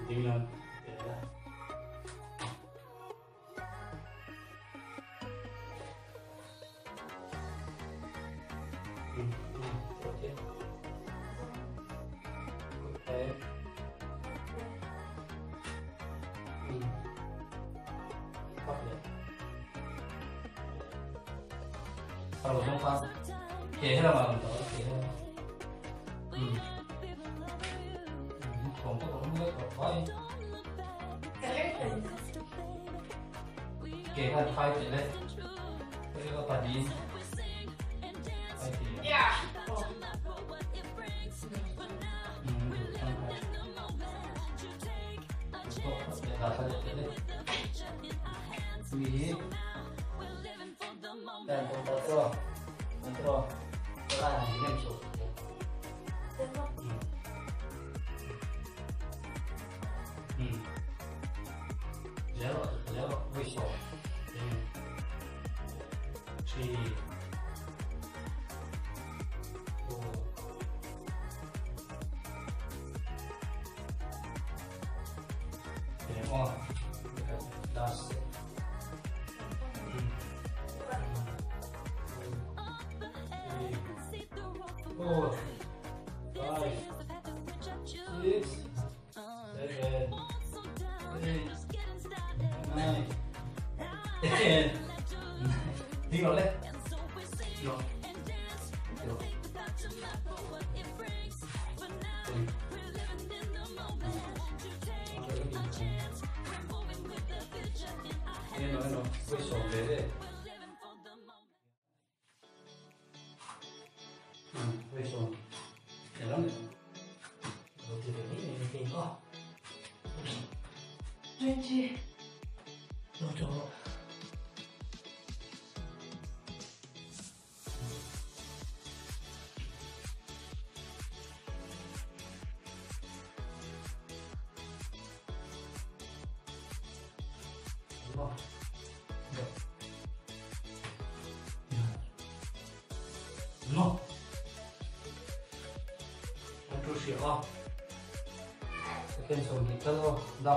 Ding lam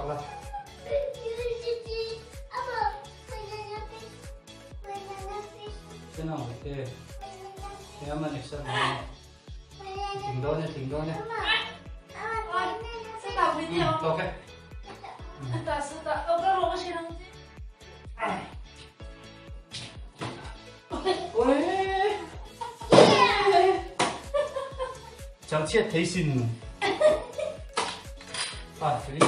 la. Chẳng chết thấy xin à, cái gì?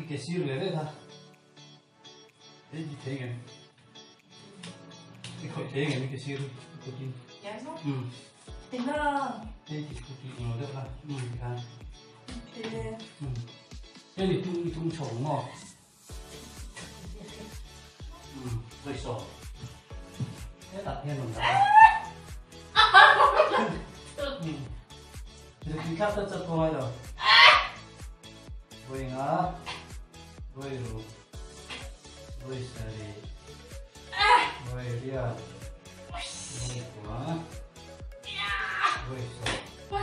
Cái siêu này đấy ta. Đấy gì thế nghe? Cái khỏi thế nghe cái siêu cái gì? Ừ. Đấy thì cái gì nó được là ừ cái. Ừ. 这里中中虫哦，嗯，会说，这打天龙的，嗯，你你看这这多的，会啊，会鲁，会十里，会两，会八，会十，会，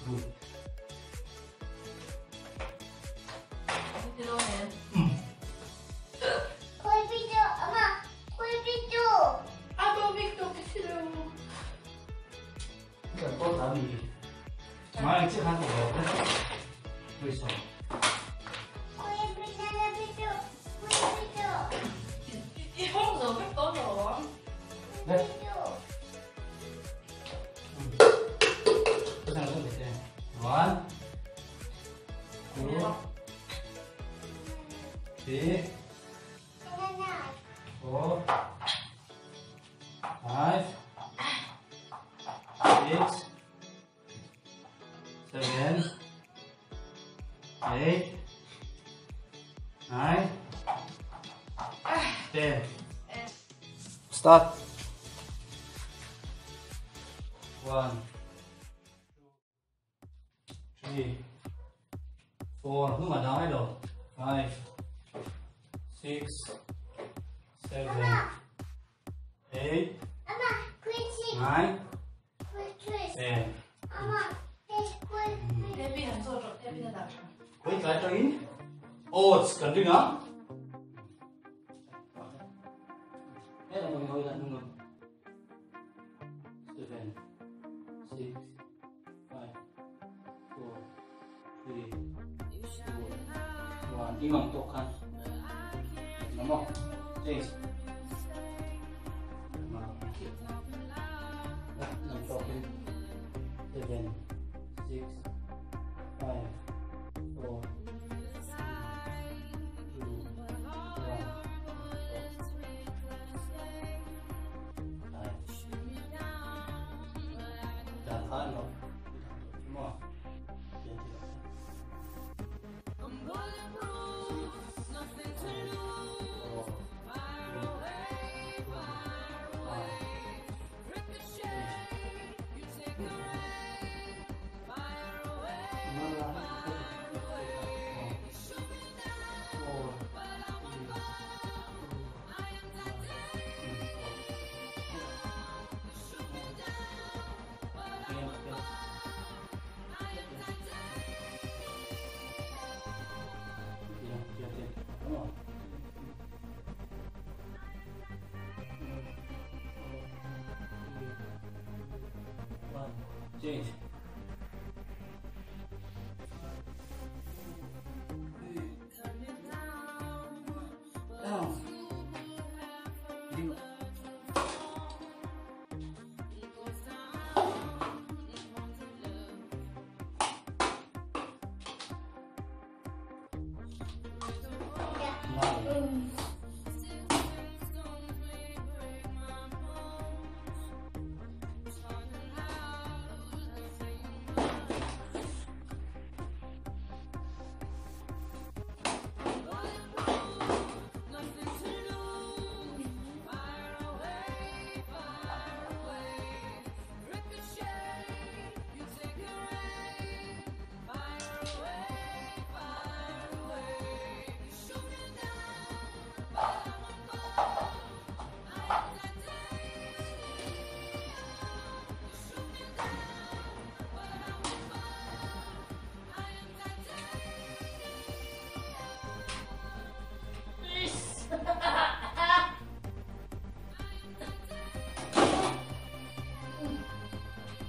会。 One, two, three, four, five, six, seven, eight, nine, 10. Start. 1, 2, 3, 4, không mà nói rồi. 5, 6, 7, 8, 9, 10. Quay lại cho in. Oats cần đi ngắm. Thế là mình ngồi lại đúng không? 7, 6, 5, 4, 3, 2, 1. Imang tokan. Namo. James. Làm token. 7, 6, 5, 4, 3, 2, 1. Change. Down. Nine.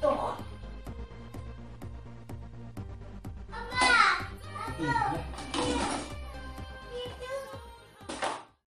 Toch. Ừ.